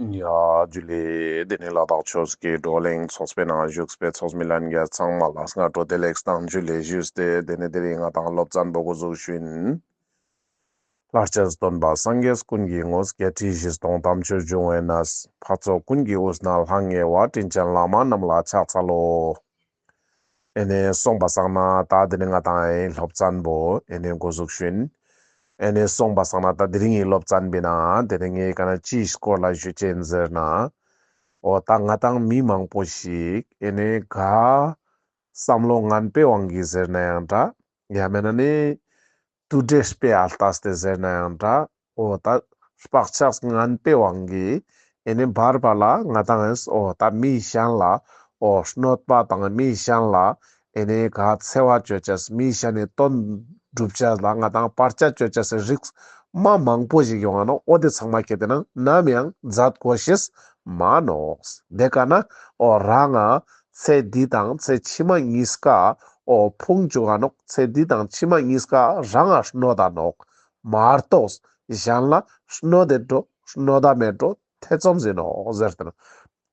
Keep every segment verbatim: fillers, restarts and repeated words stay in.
ཡ་ཇུ་ལེ། དེ་ནས་ལ་དྭགས་ཆོས་ཀྱི་བགྲོ་གླེང་ཚོགས་པའི་ནང་བཞུགས་པའི་ཚོགས་མི་ལྷན་རྒྱས་ཚང་མ་ལ་སྔ་དྲོ་བདེ་ལེགས་དང་ཇུ་ལེ་ཞུས་ཏེ། དེ་ནས་དེ་རིང་ང་ཏང་སློབ་ཚན་པོ་འགོ་འཛུགས་ཞུ་ཡིན། ལྷར་བཅས་སྟོན་པ་སངས་རྒྱས་ཀུན་གྱི་དངོས། བརྒྱད་ཁྲི་བཞི་སྟོང་དམ་ཆོས་འབྱུང་བའི་གནས། འཕགས་ཚོགས་ཀུན་གྱི་དབུས་ན་ལྷང་ངེ་བ། དྲིན་ཅན་བླ་མ་རྣམས་ལ་ཕྱག་འཚལ་ལོ། ཨེ་ནེ་སོང་པ་སང་ན་ད་དེ་ནེ་ང་ཏང་ཨེ་སློབ་ཚན་པོ་ཨེ་ནེ་འགོ་འཛུགས་ཞུ་ཡིན། ཨེ་ནེ་སོང་པ་སང་ན་ད་དེ་རིང་གི་སློབ་ཚན་པོའི་ནང་དེ་ནེ་ངས་ག་ན་ཅིའི་སྐོར་ལ་ཞུ་ཅེན་ཟེར་ན། འོ་ད་ང་ཏང་མི་མང་པོ་ཞིག་ཨེ་ནེ་ག་བསམ་བློ་ངན་པའི་དབང་གིས་ཟེར་ན་ཡང་འདྲ། ཡང་མེད་ན་ནི་དུད་འགྲོའི་དཔེ་ཨ་ལྟས་ཏེ་ཟེར་ན་ཡང་འདྲ། འོ་ད་བག་ཆགས་ངན་པའི་དབང་གིས་ཨེ་ནེ་བར་བར་ལ་ང་ཏང་ཨེ་འོ་ད་མི་གཞན་ལ་འོ་གནོད་པ་དང་མི་གཞན་ལ་ཨེ་ནེ་ག་འཚེ་བ་ཅོ་ཅེས་མི་གཞན་ནི་དོན་སྒྲུབ་ཅེས་ལ་ང་ཏང་བར་ཆད་ཅོ་ཅེས་སི་རིགས་མ་མང་པོ་ཞིག་ཡོང་ང་ནོག། འོ་དེ་ཚང་མ་ཁྱེར་ཏེ་ན་ནམ་ཡང་མཛད་དགོས་ཤེས་མ་ནོག། དེ་ཀ་ན་འོ་རང་ང་ཚེ་འདི་དང་ཚེ་ཕྱི་མ་གཉིས་ཀ་འོ་ཕུང་བཅུག་ག་ནོག། ཚེ་འདི་དང་ཕྱི་མ་གཉིས་ཀ་རང་ང་གནོད་ད་ནོག། མ་གཏོགས་གཞན་ལ་གནོད་དེ་འགྲོ་གནོད་ད་མེད་འགྲོ་ཐེ་ཚོམ་ཟིན་ནོག་ཟེར་ཏེ་ན།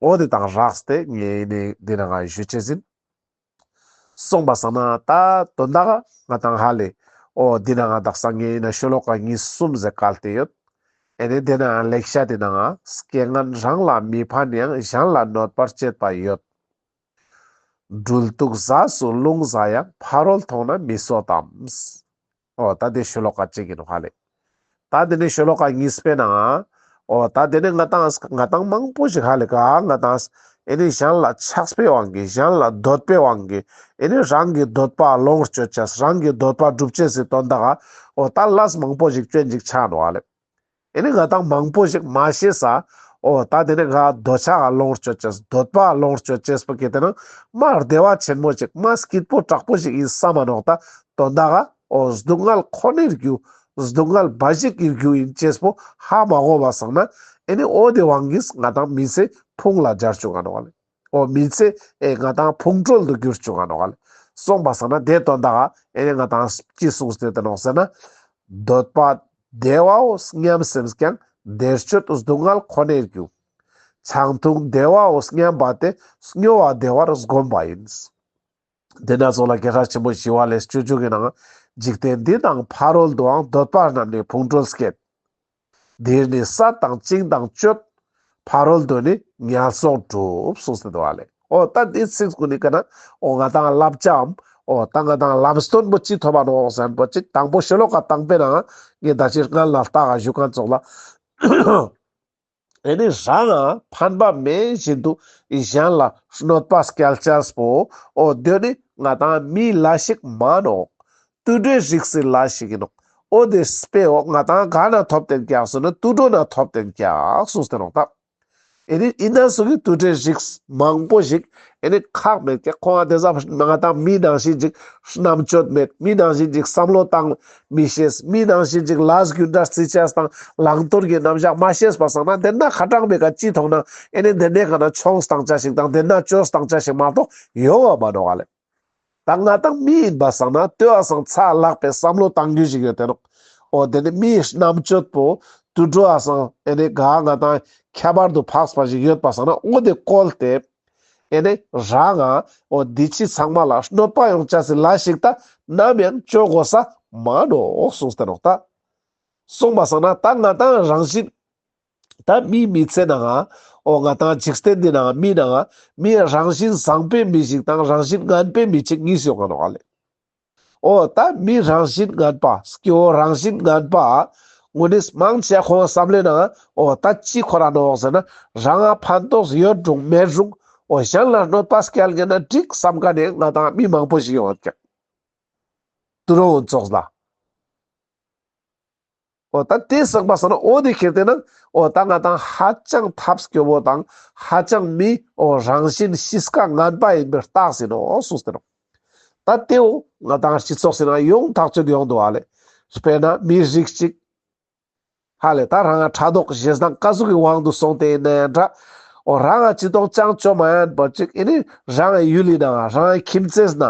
འོ་དེ་དང་རགས་ཏེ་ངས་ནི་འདི་ན་ང་ཞུ་ཅེས་ཡིན། སོང་པ་སང་ན་ད་དོན་དག་ང་ཏང་ཧ་ལེ། འོ་འདི་ན་ང་དག་ས་ངས་ཡིན་ན་ཤོ་ལོ་ཀ་གཉིས་གསུམ་ཟེར་བཀལ་ཏེ་ཡོད། ཨེ་ནེ་དེ་ན་ལེགས་བཤད་དེ་ནང་རྐྱེན་ངན་རང་ལ་མི་ཕན་ཡང་། གཞན་ལ་གནོད་པར་བྱེད་པ་ཡོད། སྦྲུལ་གདུག་ཟས་སུ་རླུང་ཟ་ཡང་། ཕ་རོལ་མཐོང་ན་མི་བཟོད་དམ། འོ་ད་དེ་ཤོ་ལོ་ཀ་གཅིག་ཡིན་ནོག་ཧ་ལེ། ད་དེ་ནེ་ཤོ་ལོ་ཀ་གཉིས་པའི་ནང་འོ་ད་དེ་ནེ་ང་ཏང་ང་ཏང་མང་པོ་ཞིག་ཧ་ལེ་ག་ང་ཏང་ཨེ་ནེ་གཞན་ལ་ཆགས་པའི་དབང་གིས་གཞན་ལ་འདོད་པའི་དབང་གིས་ཨེ་ནེ་རང་གི་འདོད་པ་ལོངས་སྤྱོད་ཅེས་རང་གི་འདོད་པ་སྒྲུབ་ཅེས་སི་དོན་དག་ག་འོ་ད་ལས་མང་པོ་ཞིག་ཅོ་ཅེན་ཅིག་ཆ་ནོག་ཧ་ལེ། ཨེ་ནེ་ང་ཏང་མང་པོ་ཞིག་མ་ཤེས་ས། འོ་ད་དེ་ནེ་ག་འདོད་ཆགས་ལོངས་སྤྱོད་ཅེས་འདོད་པ་ལོངས་སྤྱོད་ཅེས་པོ་ཁྱེར་ཏེ་ན་མ་བདེ་བ་ཆེན་མོ་ཞིག་མ་སྐྱིད་པོ་དྲག་པོ་ཞིག་ཡིན་བསམ་མ་ནོག། ད་དོན་དག་ག་འོ་སྡུག་བསྔལ་ཁོ་ནའི་རྒྱུ། སྡུག་བསྔལ་འབའ་ཞིག་གི་རྒྱུ་ཡིན་ཅེས་པོ་ཧ་མ་གོ་བ་སང་ན་ཨེ་ནེ་འོ་དེ་དབང་གིས་ང་ཏང་མི་ཚེ་ཕུང་ལ་སྦྱར་བཅུག་ག་ནོག་ལེ། འོ་མི་ཚེ་ཨེ་ང་ཏང་ཕུང་ཁྲོལ་དུ་གྱུར་བཅུག་ག་ནོག་ལེ། སོང་པ་སང་ན་དེ་དོན་དག་ག་ཨེ་ནེ་ང་ཏང་ཅི་གསུངས་ཏེ་ཡོད་ནོག་ཟེར་ན། འདོད་པ་བདེ་བའོ་སྙམ་སེམས་ཀྱང་། བདེར་སྤྱོད་སྡུག་བསྔལ་ཁོ་ནའི་རྒྱུ། ཆང་འཐུང་བདེ་བའོ་སྙམ་པ་དེ། སྨྱོ་བ་བདེ་བར་བསྒོམ་པ་ཡིན། དེ་ན་ཙོགས་ལ་རྒྱལ་སྲས་ཆེན་པོ་ཞི་བ་ལྷས་སྤྱོད་འཇུག་གི་ནང་འཇིག་རྟེན་འདི་དང་ཕ་རོལ་དུའང་། འདོད་པ་རྣམས་ནི་ཕུང་ཁྲོལ་སྐྱེད། འདིར་ནི་བསད་དང་བཅིངས་དང་གཅོད། ཕ་རོལ་དུ་ནི་ངན་སོང་འགྲུབ། གསུངས་ཏེ་འདུག་ལེ། འོ་ད་འདི་ཚིག་ཀུན་ནི་ཀ་ན་འོ་ང་ཏང་བསླབ་བྱའམ་འོ་ད་ང་ཏང་ལམ་སྟོན་པོ་ཅི་ཐོབ་པ་ནོག་ཟེར་ན་པོ་ཅིག་དང་པོ་ཤོ་ལོ་ཀ་དང་པོའི་ནང་ངས་ད་ཅི་སྔན་ལ་ལྟ་ག་ཞུ་མཁན་ཙོགས་ལ། ཨེ་ནེ་རང་ང་ཕན་པ་མེད་བཞིན་དུ་གཞན་ལ་གནོད་པ་སྐྱལ་ཅེས་པོ་འོ་དེ་ནི་ང་ཏང་མིའི་ལས་ཤིག་མ་ནོག། དུད་འགྲོའི་རིགས་སི་ལས་ཤིག་ཡིན་ནོག། འོ་དེ་དཔེ་འོ་ང་ཏང་ག་ན་ཐོབ་སྟེ་ཀྱག་ཟེར་ན་དུད་འགྲོ་ན་ཐོབ་སྟེ་ཀྱག་གསུངས་ཏེ་ནོག་ད། ཨེ་ནེ་ཡིན་ན་སུ་གི་དུད་འགྲོའི་རིགས་མང་པོ་ཞིག་ཨེ་ནེ་ཁག་མེད་ཀྱག། ཁོང་ང་དེ་ཟ་ང་ཏང་མི་ནང་བཞིན་ཅིག་རྣམ་དཔྱོད་མེད། མི་ནང་བཞིན་ཅིག་བསམ་བློ་བཏང་མི་ཤེས། མི་ནང་བཞིན་ཅིག་ལས་རྒྱུ་འབྲས་རྩི་ཅེས་དང་བླང་དོར་གྱི་རྣམ་གཞག་མ་ཤེས་པ་སང་ན་དེ་ན་ཁ་གྲངས་མེད་ཀ་ཅི་མཐོང་ན་ཨེ་ནེ་དེ་ནེ་ག་ན་མཆོང་སྟངས་ཅ་ཞིག་དང་དེ་ན་བཅོས་སྟངས་ཅ་ཞིག་མ་གཏོགས་ཡོང་བ་མ་ནོག་ལེ། ད་ང་ཏང་མི་ཡིན་པ་སང་ན་ལྟོས་ཨ་སང་ཚ་ལག་པའི་བསམ་བློ་བཏང་རྒྱུ་ཞིག་ཡོད་དེ་ནོག། འོ་དེ་ནི་མིའི་རྣམ་དཔྱོད་པོ་དུད་འགྲོ་ཨ་སང་ཨེ་ནེ་ག་ང་ཏང་ཁྱད་པར་དུ་འཕགས་པ་ཞིག་ཡོད་པ་སང་ན་འོ་དེ་བཀོལ་ཏེ་ཨེ་ནེ་རང་ང་འོ་འདི་ཕྱི་ཚང་མ་ལ་གནོད་པ་ཡོང་ཅེས་སི་ལས་ཤིག་ད་ནམ་ཡང་བཅོ་དགོས་ས་མ་ནོག་གསུངས་ཏེ་ནོག་ད། སོང་པ་སང་ན་ད་ང་ཏང་རང་བཞིན་ད་མིའི་མི་ཚེ་ནང་ང་འོ་ང་ཏང་འཇིག་རྟེན་འདི་ནང་ང་མི་ནང་ང་མི་རང་བཞིན་བཟང་པོའི་མི་ཞིག་དང་རང་བཞིན་ངན་པའི་མི་ཅིག་གཉིས་ཡོང་ང་ནོག་ལེ། འོ་ད་མི་རང་བཞིན་ངན་པ་སྐྱེ་བོ་རང་བཞིན་ངན་པ་ངོ་ནི་མང་ཆེ་ཁོང་བསམ་བློའི་ནང་ང་འོ་ད་ཅི་འཁོར་ར་ནོག་ཟེར་ན་རང་ང་ཕན་ཐོགས་ཡོད་རུང་མེད་རུང་འོ་གཞན་ལ་གནོད་པ་སྐྱལ་ཉན་ན་འགྲིག་བསམ་མཁན་ནི་ང་ཏང་མི་མང་པོ་ཞིག་ཡོང་ཡོད་ཀྱག། དུད་འགྲོ་འོ་ཙོགས་ལ། འོ་ད་དེ་སོང་པ་སང་ན་འོ་དེ་ཁྱེར་ཏེ་ན་འོ་ད་ང་ཏང་ཧ་ཅང་ཐབས་སྐྱོ་བོ་དང་ཧ་ཅང་མི་འོ་རང་བཞིན་གཤིས་ཀ་ངན་པ་ཡིན་པའི་རྟགས་ཡིན་ནོག་གསུངས་ཏེ་ནོག། ད་དེ་འོ་ང་ཏང་སྤྱི་ཚོགས་སི་ནང་ཡོང་ཐག་ཆོད་ཡོང་འདུག་ཨ་ལེ། དཔེར་ན་མི་རིགས་གཅིག་ཧ་ལེ་ད་རང་ང་ཕྲག་དོག་ཞེ་སྡང་ཀ་ཟུག་གི་དབང་དུ་སོང་སྟེ་ཡིན་ན་ཡང་འདྲ། འོ་རང་ང་ཅི་གཏོང་ཅང་ཅོ་མ་ཡན་པ་ཅིག་ཨེ་ནི་རང་ངི་ཡུལ་ལི་ནང་རང་ངི་ཁྱིམ་མཚེས་ན་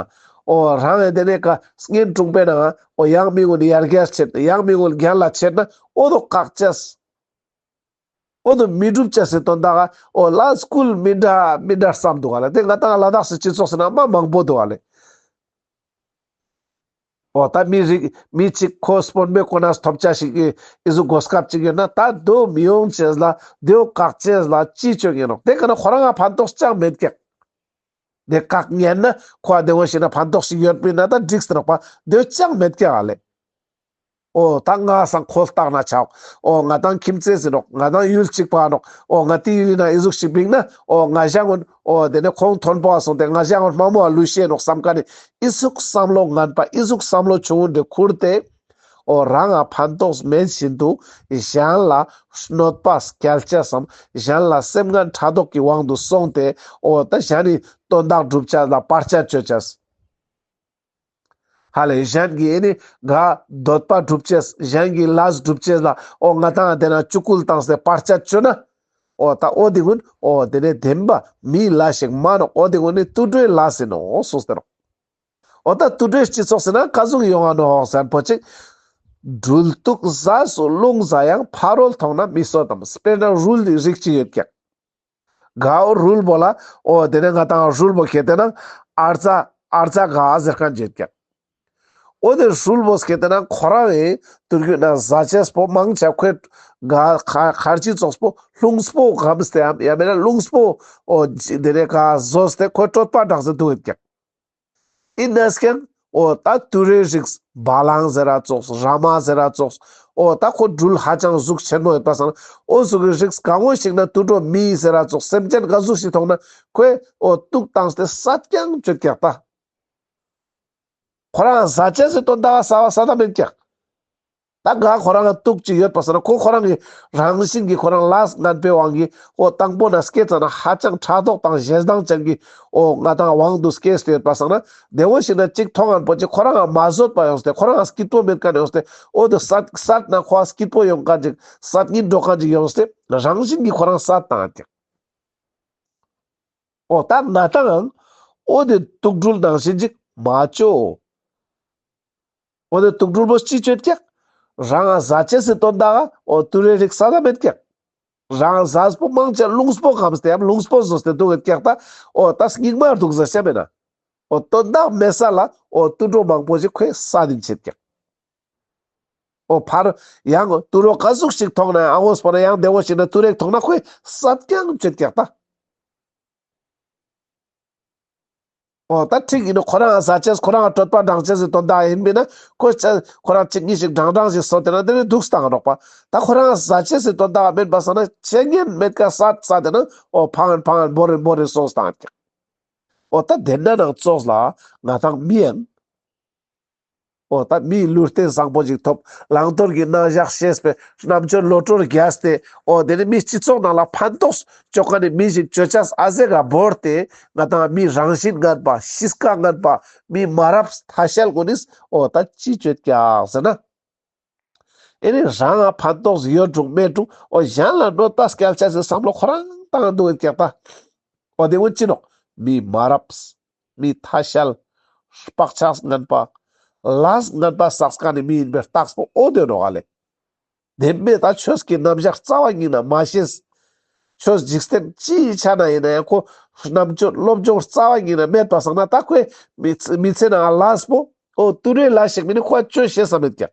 འོ་རང་ངི་དེ་ནས་ཀ་གཉེན་དྲུང་པའི་ནང་འོ་ཡང་མི་ངོ་ནི་ཡར་རྒྱས་ཆེད་ཡང་མི་ངོ་ནི་རྒྱན་ལ་ཆེད་ན་འོ་དོ་བཀག་ཅེས། འོ་དོ་མི་འགྲུབ་ཅེས་སི་དོན་དག་ག་འོ་ལ་སྐུལ་མི་འདྲ་མི་འདྲ་བསམ་འདུག་ག་ལེ། དེ་ང་ཏང་ལ་དྭགས་སི་སྤྱི་ཚོགས་སི་ནང་མ་མང་པོ་འདུག་ག་ལེ། འོ་ད་མི་རིགས་མི་གཅིག་ཁོ་སྤོན་པོའི་ཀོ་ནས་ཐོབ་ཆ་ཞིག་གི་ཨི་ཟུག་གོ་སྐབས་ཅིག་ཡོད་ན་ད་དོ་མི་ཡོང་ཅེས་ལ་དེའོ་བཀག་ཅེས་ལ་ཅི་ཅོ་ཉན་ནོག། དེ་ག་ན་ཁོ་རང་ང་ཕན་ཐོགས་ཅང་མེད་ཀྱག། དེ་བཀག་ཉན་ན་ཁོ་ཨ་དེ་བོ་ཞིག་ན་ཕན་ཐོགས་ཤིག་ཡོད་པིན་ན་ད་འགྲིག་སྟེ་ནོག་པ། དེའོ་ཅང་མེད་ཀྱག་ཨ་ལེ། འོ་ད་ང་སང་ཁོ་ལྟག་ན་ཆག། འོ་ང་ཏང་ཁྱིམ་མཚེས་ཟེར་ནོག། ང་ཏང་ཡུལ་གཅིག་པ་ནོག། འོ་ང་ཏི་ཡུལ་ན་ཨི་ཟུག་ཞིག་བིང་ན་འོ་ང་ཞང་ངོན་འོ་དེ་ནས་ཁོང་མཐོན་པོ་སོང་སྟེ་ང་ཞང་ངོན་དམའ་མོ་ལུས་ཤེས་ནོག་བསམ་ཀ་ནི་ཨི་ཟུག་བསམ་བློ་ངན་པ་ཨི་ཟུག་བསམ་བློ་ཆུང་ངུན་དེ་ཁུར་ཏེ་འོ་རང་ང་ཕན་ཐོགས་མེད་བཞིན་དུ་གཞན་ལ་གནོད་པ་སྐྱལ་ཅེས་སམ་གཞན་ལ་སེམས་ངན་ཕྲག་དོག་གི་དབང་དུ་སོང་སྟེ་འོ་ད་གཞན་ནི་དོན་དག་སྒྲུབ་ཅེས་ལ་བར་ཆད་གཅོད་ཅེས། ཧ་ལེ་གཞན་གྱི་ཨེ་ནི་ག་འདོད་པ་སྒྲུབ་ཅེས་གཞན་གྱི་ལས་སྒྲུབ་ཅེས་ལ་འོ་ང་ཏང་དེ་ན་ཅུ་ཀུལ་བཏང་སྟེ་བར་ཆད་གཅོད་ན་འོ་ད་འོ་དེ་ཀུན་འོ་དེ་ནས་བདེན་པ་མིའི་ལས་ཤིག་མ་ནོག། འོ་དེ་ཀུན་ནི་དུད་འགྲོའི་ལས་ཟེར་ནོག་གསུངས་ཏེ་ནོག། འོ་ད་དུད་འགྲོའི་སྤྱི་ཚོགས་ཟེར་ན་ཀ་ཟུག་ཡོང་ང་ནོག་ཟེར་ན་པོ་ཅིག། སྦྲུལ་གདུག་ཟས་སུ་རླུང་ཟ་ཡང་། ཕ་རོལ་མཐོང་ན་མི་བཟོད་དམ། དཔེར་ན་རུལ་ལི་རིགས་ཅིག་ཡོད་ཀྱག། གའོ་རུལ་པོ་ལ་འོ་དེ་ནས་ང་ཏང་རུལ་པོ་ཁྱེར་ཏེ་ན་ཨར་ཙ་ཨར་ཙ་ག་ཟེར་མཁན་ཅིག་ཡོད་ཀྱག། འོ་དེ་རུལ་པོ་ཁྱེར་ཏེ་ན་ཁོ་རང་ཨེ་དུར་རྒྱུད་ན་ཟ་ཅེས་པོ་མང་ཆེ་ཁོའི་ག་ཁ་ཁར་ཅི་ཙོགས་པོ་རླུང་པོ་གམ་སྟེ་ཡང་ཡང་མེད་ན་རླུང་པོ་འོ་དེ་ནས་ག་ཟོས་ཏེ་ཁོའི་གྲོད་པ་འགྲངས་ཏེ་འདུག་ཡོད་ཀྱག། ཨིན་ནས་ཀྱང་འོ་ད་དུད་འགྲོའི་རིགས་བ་ལང་ཟེར་ར་ཙོགས་ར་མ་ཟེར་ར་ཙོགས་འོ་ད་ཁོ་སྦྲུལ་ཧ་ཅང་གཟུགས་ཆེན་མོ་ཡོད་པ་སང་འོ་ཟུག་གི་རིགས་གང་བོ་ཞིག་ན་དུད་འགྲོ་མི་ཟེར་ར་ཙོགས་སེམས་ཅན་ག་ཟུག་ཞིག་མཐོང་ན་ཁོས་འོ་དུག་བཏང་སྟེ་བསད་ཀྱང་གཅོད་ཀྱག་ད། ཁོ་རང་ཟ་ཅེས་སི་དོན་དག་ཟ་བ་ཟ་ད་མེད་ཀྱག། ད་ག་ཁོ་རང་ལ་དུག་ཅིག་ཡོད་པ་སང་ན་ཁོ་ཁོ་རང་གི་རང་བཞིན་གྱི་ཁོ་རང་ལས་ངན་པའི་དབང་གིས་འོ་དང་པོ་ན་སྐྱེ་ཙ་ན་ཧ་ཅང་ཕྲག་དོག་དང་ཞེ་སྡང་ཅན་གྱི་འོ་ང་ཏང་དབང་དུ་སྐྱེས་ཏེ་ཡོད་པ་སང་ན་དེ་བོ་ཞིག་ན་ཅིག་མཐོང་ངན་པོ་ཅིག་ཁོ་རང་ང་མ་བཟོད་པ་ཡོངས་ཏེ་ཁོ་རང་ང་སྐྱིད་པོ་མེད་མཁན་ཡོངས་ཏེ་འོ་དེ་བསད་བསད་ན་ཁོ་སྐྱིད་པོ་ཡོང་མཁན་ཅིག་བསད་སྙིང་འདོད་མཁན་ཅིག་ཡོངས་ཏེ་རང་བཞིན་གྱི་ཁོ་རང་བསད་བཏང་ཡོད་ཀྱག། འོ་ད་ང་ཏང་འོ་དེ་དུག་སྦྲུལ་ནང་བཞིན་ཅིག་མ་ཅོ། འོ་དེ་དུག་སྦྲུལ་པོ་ཅི་ཅོ་ཡོད་ཀྱག། རང་ང་ཟ་ཅེས་སི་དོན་དག་འོ་དུད་འགྲོའི་རིགས་ཟ་ད་མེད་ཀྱག། རང་ང་ཟས་པོ་མང་ཆེ་རླུང་པོ་གམ་སྟེ་ཡང་རླུང་པོ་ཟོས་ཏེ་འདུག་ཡོད་ཀྱག་ད། འོ་ད་སྙིགས་མ་འདུག་ཟེར་ཤེས་མེད་ན། འོ་དོན་དག་མེད་ས་ལ་འོ་དུད་འགྲོ་མང་པོ་ཞིག་ཁོས་བསད་དིན་ཆེད་ཀྱག། འོ་ཕར་ཡང་དུད་འགྲོ་ག་ཟུག་ཞིག་མཐོང་ན་ཨ་འོ་སྤོ་ན་ཡང་དེ་བོ་ཞིག་ན་དུད་འགྲོ་མཐོང་ན་ཁོས་བསད་ཀྱང་ཅོ་ཡོད་ཀྱག་ད། འོ་ད་ཁྲིག་ཡིན་ནོག། ཁོ་རང་ཟ་ཅེས་ཁོ་རང་གྲོད་པ་འགྲང་ཅེས་སི་དོན་དག་ཡིན་པས་ན་ཁོ་ཅ་ཁོ་རང་གཅིག་གཉིས་ཤིག་འགྲང་འགྲང་ཞིག་ཟོས་ཏེ་ན་དེ་ནི་འདུག་སྟེ་ཡོང་ནོག་པ། ད་ཁོ་རང་ཟ་ཅེས་སི་དོན་དག་མེད་པ་སང་ན་ཆེ་ཉེན་མེད་ཀ་བསད་བསད་དེ་ན་འོ་ཕང་ཕང་བོར་བོར་སོང་སྟེ་ཡོང་ཀྱག། འོ་ད་དེ་འདྲ་ནང་ཙོགས་ལ་ང་ཏང་མི་ཡང་འོ་ད་མིའི་ལུས་རྟེན་བཟང་པོ་ཞིག་ཐོབ། བླང་དོར་གྱི་རྣམ་གཞག་ཤེས་པའི་རྣམ་དཔྱོད་བློ་གྲོས་རྒྱས་ཏེ། འོ་དེ་ནི་མིའི་སྤྱི་ཚོགས་ནང་ལ་ཕན་ཐོགས་ཅོ་མཁན་ནི་མི་ཞིག་ཅོ་ཅེས་ཨ་ཟེ་ག་བོར་ཏེ་ང་ཏང་མི་རང་བཞིན་ངན་པ་གཤིས་ཀ་ངན་པ་མི་མ་རབས་ཐ་ཤལ་ཀུན་ནིས་འོ་ད་ཅི་ཅོ་ཡོད་ཀྱག་ཟེར་ན། ཨེ་ནི་རང་ང་ཕན་ཐོགས་ཡོད་དྲུག་མེད་དྲུག་འོ་གཞན་ལ་གནོད་པ་སྐྱལ་ཅེས་སི་བསམ་བློ་ཁོ་རང་བཏང་འདུག་ཡོད་ཀྱག་ད། འོ་དེ་ཀུན་ཅི་ནོག། མི་མ་རབས། མི་ཐ་ཤལ། བག་ཆགས་ངན་པ། ལས་ངན་པ་བསགས་མཁན་ནི་མི་ཡིན་པའི་རྟགས་པོ་འོ་དེ་ནོག་ཨ་ལེ། བདེན་པས་ད་ཆོས་ཀྱི་རྣམ་གཞག་རྩ་བ་ཉིད་ནས་མ་ཤེས། ཆོས་འཇིག་རྟེན་ཅིའི་ཆ་ན་ཡིན་ན་ཡང་ཁོ་རྣམ་དཔྱོད་སློབ་སྦྱོང་རྩ་བ་ཉིད་ནས་མེད་པ་སང་ན་ད་ཁོའི་མི་ཚེ་མི་ཚེ་ནང་ལས་པོ་འོ་དུད་འགྲོའི་ལས་ཤིག་མིན་ནི་ཁོ་ཅོ་ཤེས་ས་མེད་ཀྱག།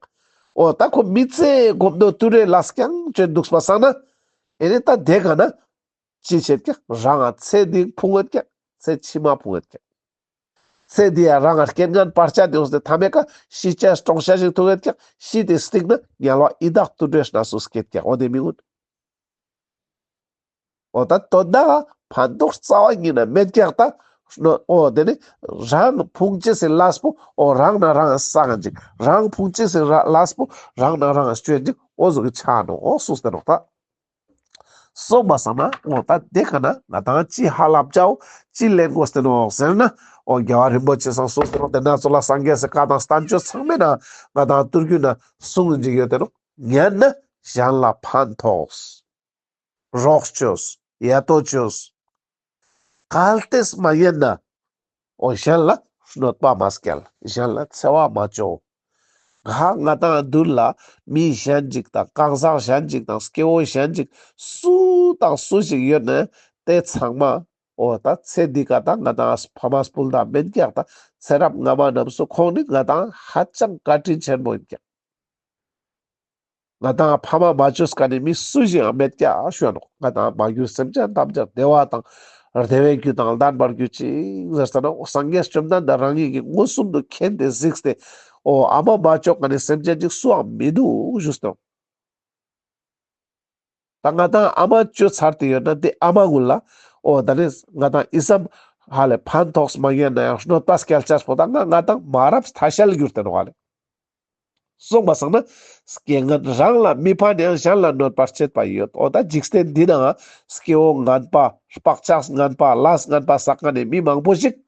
འོ་ད་ཁོ་མི་ཚེ་གོམ་དོ་དུད་འགྲོའི་ལས་རྐྱང་ཅོ་འདུག་པ་སང་ན་ཨེ་ནི་ད་དེ་ག་ན། ཅི་བྱེད་ཀྱག། རང་ང་ཚེ་འདི་ཕུང་ཡོད་ཀྱག། ཚེ་ཕྱི་མ་ཕུང་ཡོད་ཀྱག། ཚེ་འདི་ཡང་རང་ང་རྐྱེན་ངན་བར་ཆད་ཡོངས་ཏེ་མཐའ་མའི་ཀ་ཤི་ཅེས་གྲོངས་ཅེས་ཤིག་ཐུག་ཡོད་ཀྱག། ཤི་སྟེ་སྟིང་ན་དམྱལ་བ་ཡི་དྭགས་དུད་འགྲོའི་གནས་སུ་སྐྱེད་ཀྱག། འོ་དེ་མི་འོང་། འོ་ད་དོན་དག་ཕན་ཐོགས་རྩ་བ་ཉིད་ནས་མེད་ཀྱག་ད། འོ་དེ་ནི་རང་ཕུང་ཅེས་སི་ལས་པོ་འོ་རང་ན་རང་བསགས་ཅིག། རང་ཕུང་ཅེས་སི་ལས་པོ་རང་ན་རང་ཅོ་ཅིག། འོ་ཟུག་གི་ཆ་ནོག། འོ་སུ་སྟེ་ནོག་ད། སོང་པ་སང་ན་འོ་ད་དེ་ག་ན་ང་ཏང་ཅི་ཧ་ལབ་ཅའོ་ཅི་ལེན་དགོས་ཏེ་ནོག་ཟེར་ན། འོ་རྒྱལ་བ་རིན་པོ་ཆེ་སང་གསུངས་ཏེ་ནོག། དེ་ན་ཚོ་ལ་སངས་རྒྱས་སི་བཀའ་དང་བསྟན་བཅོས་ཚང་མའི་ནང་ང་ཏང་དུར་རྒྱུད་ན་གསུངས་ཏེ་ཡོད་དེ་ནོག། ཉན་ན་གཞན་ལ་ཕན་ཐོགས། རོགས་ཅོས། ཡ་ཏོ་ཅོས། གལ་ཏེ་མ་ཉན་ན། འོ་གཞན་ལ་གནོད་པ་མ་སྐྱལ། གཞན་ལ་འཚེ་བ་མ་ཅོ། ག་ང་དང་མདུན་ལ་མི་གཞན་ཅིག་དང་གང་ཟག་གཞན་ཅིག་དང་སྐྱེ་བོ་གཞན་ཅིག་སུ་དང་སུ་ཞིག་ཡོད་ན་དེ་ཚང་མ་འོ་ད་ཚེ་འདི་ཀ་ད་ང་དང་ཕ་མ་སྤུན་ཟླ་མེན་ཀྱག། ད་ཚེ་རབས་སྔ་མ་རྣམས་སུ་ཁོང་ནི་ང་དང་ཧ་ཅང་བཀའ་དྲིན་ཆེན་པོ་ཡིན་ཀྱག། ང་དང་ཕ་མ་མ་བཅོས་མཁན་ནི་མི་སུ་ཞིག་ཡང་མེད་ཀྱག་ཞུ་ནོག། ང་དང་མ་གྱུར་སེམས་ཅན་ཐམས་ཅད་བདེ་བ་དང་བདེ་བའི་རྒྱུ་དང་ལྡན་པར་གྱུར་ཅིག་ཟེར་ས་ནོག། སངས་རྒྱས་བཅོམ་ལྡན་འདས་རང་ཉིད་ཀྱི་མངོན་སུམ་དུ་མཁྱེན་ཏེ་གཟིགས་ཏེ་འོ་ཨ་མ་མ་བཅོས་མཁན་ནི་སེམས་ཅན་ཅིག་སུའང་མི་འདུག་ཞུས་ཏེ། ད་ང་དང་ཨ་མ་བཅོས་ཚར་ཏེ་ཡོད་ན་དེ་ཨ་མ་གུན་ལ་འོ་ད་ནི་ང་དང་ཨི་ཙམ་ཧ་ལས་ཕན་ཐོགས་མ་ཉན་ན་ཡང་གནོད་པ་སྐྱལ་ཅེས་པོ་ད་ང་ང་དང་མ་རབས་ཐ་ཤལ་གྱུར་ཏེ་ནོག་ཧ་ལས། སོང་པ་སང་ན་རྐྱེན་ངན་རང་ལ་མི་ཕན་ཡང་གཞན་ལ་གནོད་པར་བྱེད་པ་ཡོད། འོ་ད་འཇིག་རྟེན་འདི་ནང་སྐྱེ་བོ་ངན་པ་བག་ཆགས་ངན་པ་ལས་ངན་པ་བསགས་མཁན་ནི་མི་མང་པོ་ཞིག་